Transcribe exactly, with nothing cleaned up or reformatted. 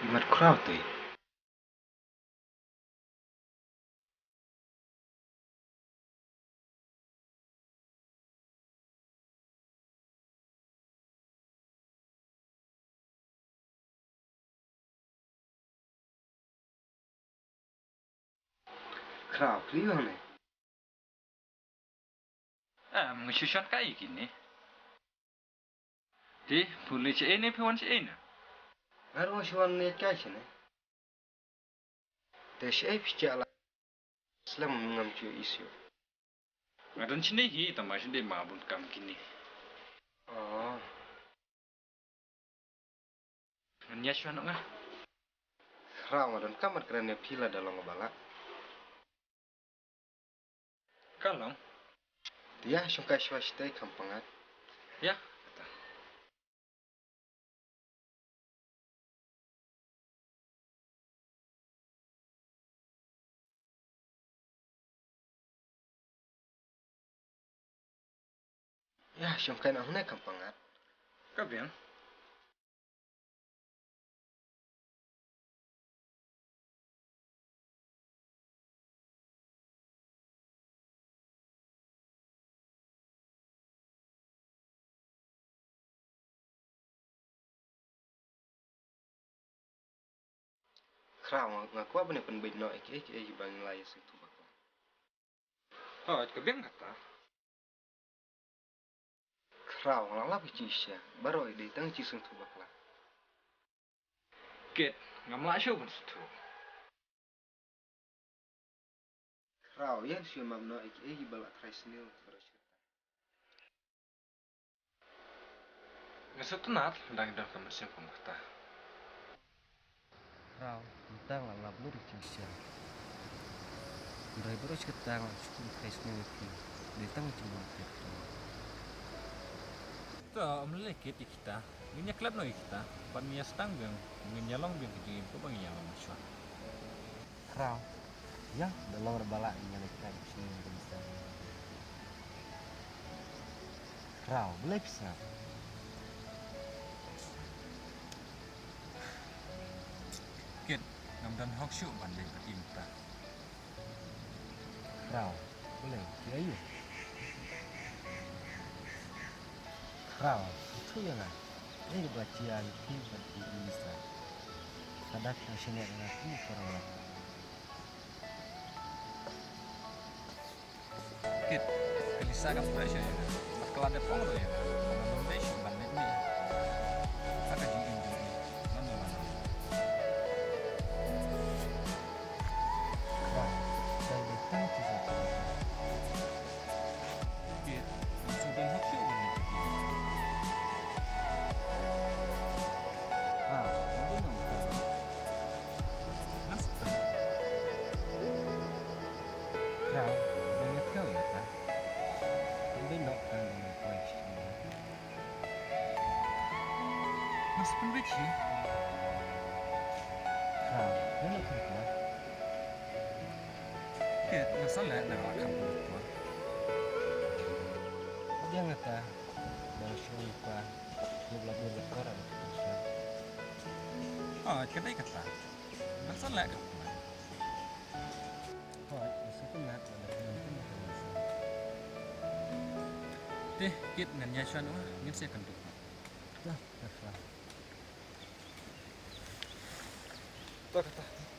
Imat khraw te. Khraw, khlieh hangne. Em, nga shu shon kai ïa kine. Te, phi leit shaei ne phi wan shaei ne? Nga ruh nga shu wan leit kai shane. Te shaei phi shah la? Slem ngam ju ïohi shuh. Nga don shane hi, tangba shu dei ma bun kam kine. Oh. Ngan ïa shuwa noh nga. Khraw, nga donkam ban kren ïa phi lada long ba lah. Ka long. Te ïa shongkai shuwa shatei kham pyngat. Ïa, kata. Ïa, shongkai noh hangne kham pyngat. Ka biang. Khraw, nga, nga kwah ban ïa pynbeit noh ïa kiei kiei kiba ngi la ïa sngewthuh bakla. Hooid, ka biang kata. Khraw, nga la lap ïa ki jingshisha baroh, dei tang ki jingsngewthuh bakla. Kit, ngam lah shuh ban sngewthuh. Khraw, ïa shu map noh ïa kiei kiba la trai sniew baroh shi katta. Nga sngewtynnat lada ngi don ka mynsiem kum kata. Khraw, mynta nga la lap lut ïa ki jingshisha. Hynrei baroh shi katta nga la shu kum trai sniew ïa phi. Dei tang ki jingbam phi. To, ym lei lei Kit ïa kita. Ngin ïa klet noh ïa kita. Pat ngin ïa sdang biang, ngin ïa long biang ka jingim kumba ngin ïa long mynshuwa. Khraw. Ïa, da long re ba lah ngin ïa leit kai shnong Kyrgyzstan. Khraw, balei phi sngap? Kit, ngam don hok shuh ban leit party mynta. Khraw, balei, phi aïu? Khraw, ithuh ïa nga. Ei ba jia ïa phi bad i Lisa. Lada phi ïa shaniah ïa nga phi ka rong lak. Kit, ka Lisa kam treh shuh ïa nga. Bad ka la dep ong ruh ïa nga. Ngam dei shuh ban leit mih. Ha ka jingim jong i. Mano mano. Khraw, dang dei tang ki sa. Kit, ngam sngewdon hok shuh ban leit. Khraw, ngam dei nongkhaw. Ngam sngewdon. Khraw, dang ïa khaw ïa ka. Ngam dei nongkhaw, ngam dei nongkhaw. Mas pynbeit hi. Khraw, ïa nongkhaw ka. Ngan sa leh na la kham por. Biang kata. Ba shu pa. Ngi la dur la kor. Oh, ka dei kata. Ngan sa leh kham por. Oh, isa tu nak. Te kit ngan ïa shuwa noh, ngin sa ïakynduh. Dah, dah shuwa. Dah, dah, dah.